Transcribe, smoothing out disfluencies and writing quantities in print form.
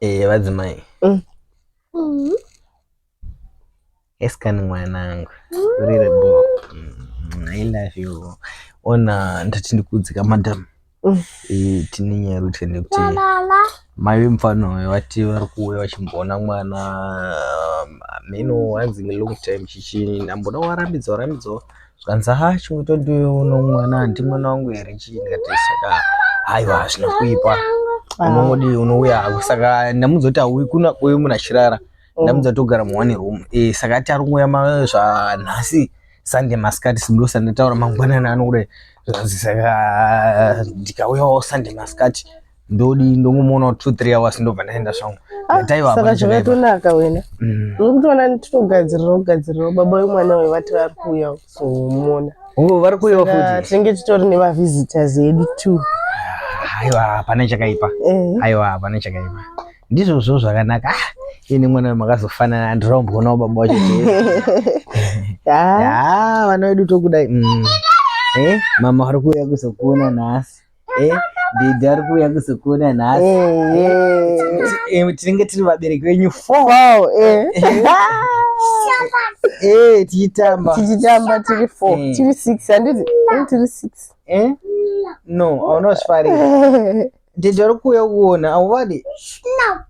Eh, vadzimai. Esikani mwanangu. Urire bo. I love you. Ona ndati ndikuudzika madam. Eh, tine nyaya yekuti ndekuti mai vemufana uyu vati vari kuuya vachimboona mwana mheno hanzi long time chichi ndamboda warambidza warambidzawo zvikanzi ha chingoita ndiuno mwana handi mwana wangu here chii ndikati saka haiwa hazvina kuipa unongodii unouya hako saka ndamuudza kuti hauyi kuna uyu munhu achirara ndamuudza togara muone room eh saka ati ari kuuya zvanhasi Sunday masikati ndo sandataura mangwanani anokuda zvanzi saka ndikauyawo Sunday masikati ndodi ndongomuona 2 3 hours ndobva ndaenda zvangu. Ah, saka zvakatonaka wena. Uri kutoona titogadzirira kugadzirira baba vemwana uyu vati vari kuuya kuzomuona. Oh, vari kuuya futi. Tinenge titori nemavisitors edu too. Aiwa, hapana chakaipa. Aiwa, hapana chakaipa. Ndizvozvo zvakanaka. Ah, ini mwana makazofanana ndiromboona baba wacho. Ah, vana vedu tokudai. Eh, mama vari kuuya kuzokuona nhasi. Eh, didi ari kuuya kuzokuona nhasi. Eh, tinenge tiri vabereki venyu four. Wow, eh. Eh, tichitamba. Tichitamba tiri four, tiri six, handiti? Tiri six. Eh? No, hauna kuzvifarira. Didi ari kuuya kuona, hauvadi? No.